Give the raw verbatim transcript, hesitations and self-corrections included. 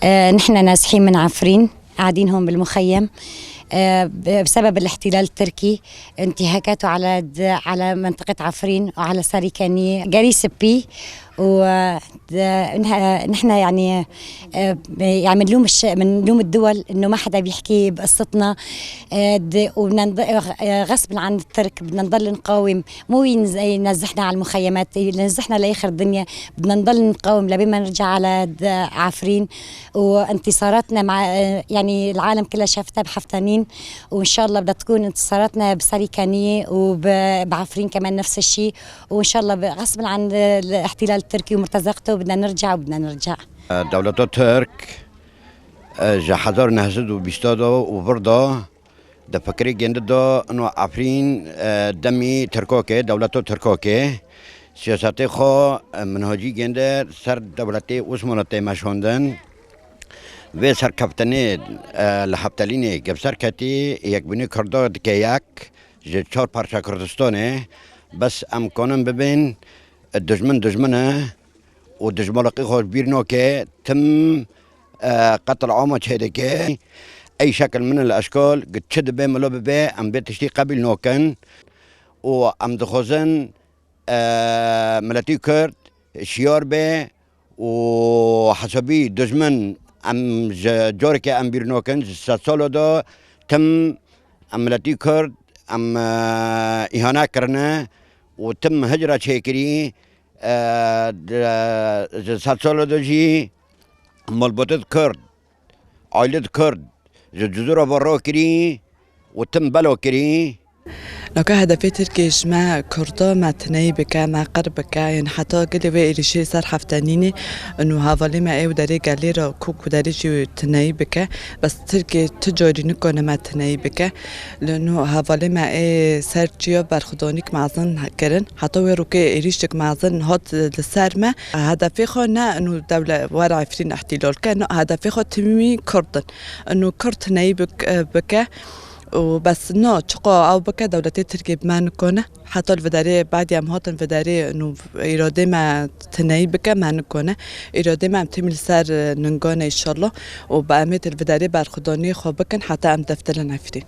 آه، نحن نازحين من عفرين، قاعدين هون بالمخيم، آه، ب-، بسبب الاحتلال التركي، انتهاكاته على د-، على منطقة عفرين وعلى ساريكانية، جاري سبي. و د-، نح-، نحن يعني، آه، يعني بنلوم الش-، بنلوم الدول إنه ما حدا بيحكي بقصتنا، آه، د-، وبدنا نض-، آه، غصب عن الترك بدنا نضل نقاوم، مو ينز-، ينزحنا على المخيمات، ينزحنا لآخر الدنيا، بدنا نضل نقاوم لبين ما نرجع على د-، عفرين. وانتصاراتنا مع، يعني العالم كلها شافتها بحفتانين، وإن شاء الله بدها تكون انتصاراتنا بسريكانية وبعفرين كمان نفس الشيء، وإن شاء الله ب-، غصبًا عن الاحتلال التركي ومرتزقته بدنا نرجع وبدنا نرجع. Dewleta Tirk, e, ji hezar neh sed û bîst de û vir de Depikirê gêndi da ino Efrîn, e, demî Tirkokê, dewleto Tirkokê, siyasetê xwe, e, minhacî gêndi ser dewletê Osmanlî tê meşandin. Vê serkeftinê, e, li Heftelînê gevser ketî, yekbûnê Kurda dike yek, ji çar parça Kurdistanê, bes em kanin bibên, e, dijmin dijmin e, û dijmaliqî xwe ji bîr nake, tim, e, qetil ama çêdike. Ey şekil min li eşkal, çi dibe milo bibe, em vê tiştî qebîl nakin. Û em dixwazin, e, miletî Kurd şiyar be û hesabî dijmin em ji careke em bîr nakin, ji sedsala de tim em miletî Kurd em, e, îhane kirine û tim hicra çêkirî. E, di, ji sedsala de jî malbatê di Kurd, aile di Kurd, ji cizûra ve rakirî û tim bela kirî. Naka hedefê Tirkiyê ji me Kurda me tineyî bike, me qir bike, yên heta gelê wê êrîşê ser Heftenînê û hevalê me ê û derê gelê re ku ku derê jî tineyî bike. Bes Tirkiyê tu carî nikane me tineyî bike. Li nû hevalê me ê ser çiya berxwedanîk mezin kirin. Heta wê rokê êrîşek mezin hat li ser me. Hedefê xwe ne nû dewle were Efrîn îhtîlal ke, no hedefê xwe timî Kurd in. Nû Kurd tineyî bik-, bike û bes no çiqa ew bike dewletê Tirkiyê bi me nikane. Heta li viderê badî em hatin viderê nû îradê me tineyî bike me nikane. Îradê me em timî li ser ningane înşallah û bi emê til viderê berxwedaniyê xwe bikin heta em deftilin Efrîn.